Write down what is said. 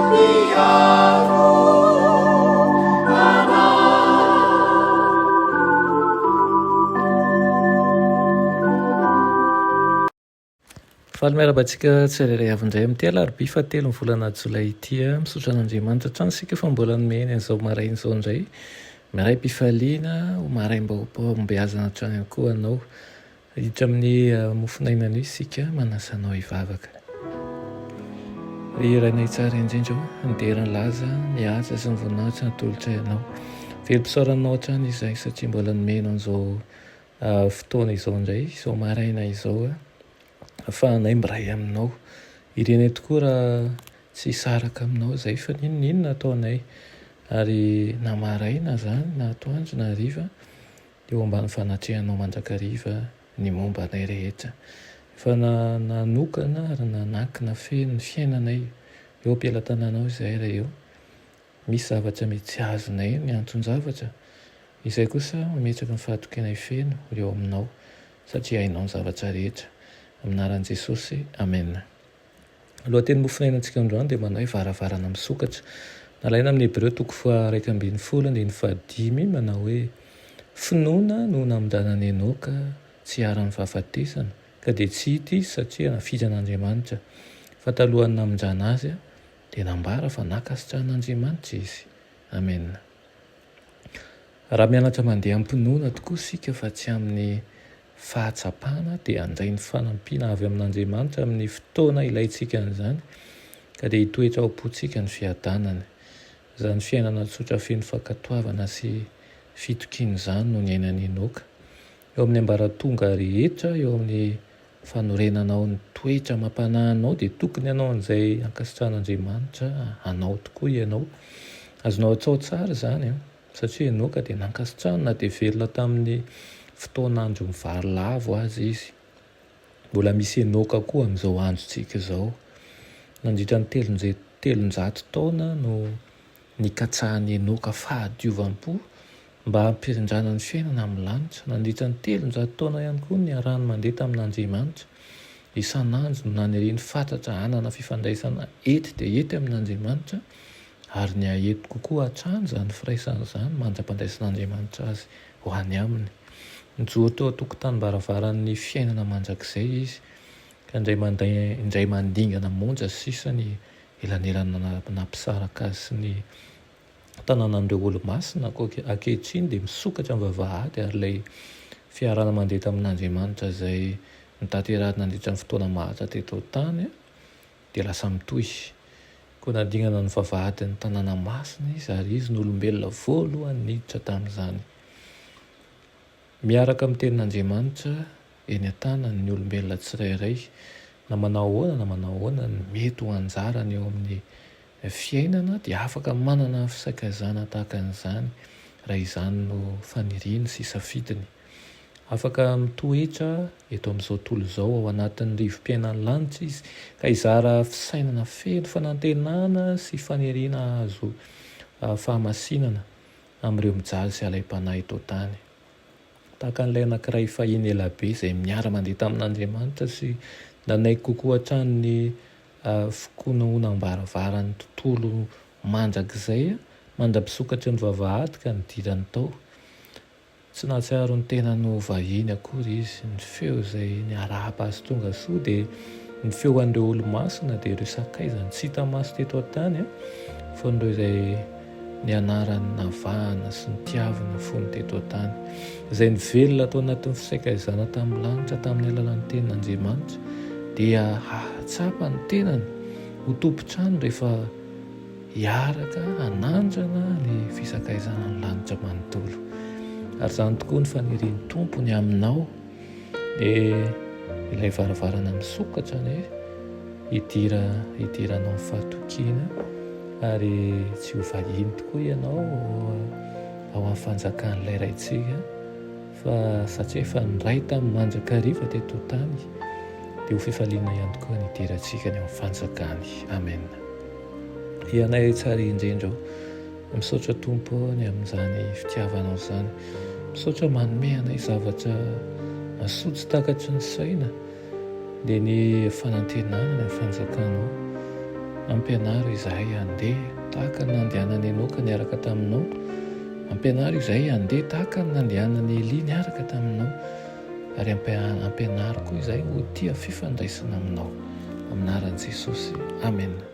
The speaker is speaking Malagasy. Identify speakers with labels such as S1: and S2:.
S1: Mpiaro anay.
S2: Faly miarahaba antsika tsirairay avy indray amin'ity alarobia fahatelo ny volana jolay ity. Misaotra an'Andriamanitra hatrany isika fa mbola nomeny an'izao maraina izao indray. Miraim-pifaliana ho maraim-baobaombeazana hatrany ihany koa anao. Hiditra amin'ny mofonaina anio isika, manasa anao hivavaka. Ry Rainay tsara indrindra ô, ny dera ny laza, ny haja sy ny voninahitra natolotray anao. Velom-pisaorana anao hatrany izahay satria mbola nomenao an'izao fotoana izao indray, izao maraina izao, ahafahanay miray aminao. Irinay tokoa raha tsy hisaraka aminao izahay fa n'inon'inona ataonay, ary na maraina izany na atoandro na hariva, Eo ambany fanatrehanao mandrakariva ny momba anay rehetra. Efa nanokana ary nanankina feno ny fiainanay eo am-pelatananao izahay Ray ô. Misy zavatra mety tsy azonay ny anton-javatra, izay kosa mametraka ny fahatokianay feno eo aminao satria hainao ny zavatra rehetra. Amin'ny anaran'i Jesosy, Amena. Lohateny mofonainantsika androany dia manao hoe varavarana misokatra. Nalaina amin'ny Hebreo toko faha-11 andininy fahadimy manao hoe, Finoana no namindrana an'i Enoka tsy hiharan'ny fahafatesana, ka dia tsy hita izy satria nafitran'Andriamanitra. Fa talohan'ny namindrana azy dia nambara fa nankasitrahan'Andriamanitra izy. Amena. Raha mianatra mandeha am-pinoana tokoa isika fa tsy amin'ny fahatsapana dia handray ny fanampiana avy amin'Andriamanitra amin'ny fotoana ilaintsika an'izany ka dia hitoetra ao am-pontsika ny fiadanany. Izany fiainana tsotra feno fankatoavana sy fitokiana izany no niainan'i Enoka. Eo amin'ny ambaratonga rehetra eo amin'ny fanorenanao ny toetra amam-panahinao dia tokony hanao an'izay ankasitrahan'Andriamanitra anao tokoa ianao. Azonao atao tsara izany an! Satria Enoka dia nankasitrahany na dia velona tamin'ny fotoan'andro mivary lavo aza izy. Mbola misy Enoka koa amin'izao androntsika izao. Nandritra ny 300 taona no nikatsahan'i Enoka fahadiovam-po mba hampirindrana ny fiainana amin'ny lanitra. Nandritra ny 300 taona ihany koa no niarahany mandeha tamin'Andriamanitra. Isan'andro no naniriany fatratra hanana fifandraisana ety dia ety amin'Andriamanitra, ary nihaety kokoa hatrany izany firaisana izany mandra-pandraisan'Andriamanitra azy ho any aminy. Nijoro teo an-tokotanim-baravaran'ny fiainana mandrakizay izy, ka indray mandeha indray mandingana monja sisa ny elanelana nampisaraka azy sy ny tanànan'ireo olo-masina, koa ankehitriny dia misokatra ny vavahady ary ilay fiarahana mandeha tamin'Andriamanitra izay notanterahiny nandritra ny fotoana maharitra teto an-tany dia lasa mitohy. Koa nandingana ny vavahadin'ny tanàna masina izy ary izy no olombelona voalohany niditra tamin'izany. Miaraka amin'ny tenin'Andriamanitra eny an-tanany ny olombelona tsirairay, na manao ahoana na manao ahoana ny mety ho anjarany eo amin'ny fiainana dia afaka manana fisakaizana tahaka an'izany raha izany no faniriany sy safidiny. Afaka mitoetra eto amin'izao tontolo izao ao anatin'ny rivo-piainan'ny lanitra izy ka hizara fisainana feno fanantenana sy faniriana hahazo fahamasinana amin'ireo mijaly sy alaim-panahy eto an-tany. Tahaka an'ilay anankiray fahiny elabe izay niara-mandeha tamin'Andriamanitra sy nanaiky kokoa hatrany ny fikonohoanam-baravaran'ny tontolo mandrakizay mandra-pisokatry ny vavahady ka nidirany tao. Tsy nahatsiaro ny tenany ho vahiny akory izy. Ny feo izay niarahaba azy tonga soa dia ny feo an'ireo olo-masina, dia ireo sakaizany tsy hita maso teto an-tany, fa ireo izay nianarany navahana sy nitiavina fony teto an-tany, izay nivelona tao anatin'ny fisaikaizana tamin'ny lanitra tamin'ny alalan'ny tenin'Andriamanitra, dia hahatsapa ny tenany ho tompon-trano rehefa hiaraka hanandrana ny fisakaizana ny lanitra manontolo. Ary izany tokoa ny fanirian'ny Tompo ny aminao. Dia ilay varavarana misokatra anie hidira hidiranao amin'ny fahatokiana ary tsy ho vahiny tokoa ianao ao amin'ny fanjakan'ilay Raintsika fa satria efa niray tamin'ny mandrakariva teto tany dia ho fifaliana ihany koa ny hidirantsika any amin'ny fanjakany. Amen. Ianay tsara indrindra ô. Misaotra Tompo ô ny amin'izany fitiavanao izany. Misaotra manome anay zavatra soa tsy takatry ny saina dia ny fanantenana ny amin'ny fanjakanao. Ampianaro izahay handeha tahaka ny nandehanan'i Enoka niaraka taminao. Ampianaro izahay handeha tahaka ny nandehanan'i Elia niaraka taminao. Ary ampianaro koa izahay ho tia fifandraisana aminao. Amin'ny anaran'i Jesosy. Amena.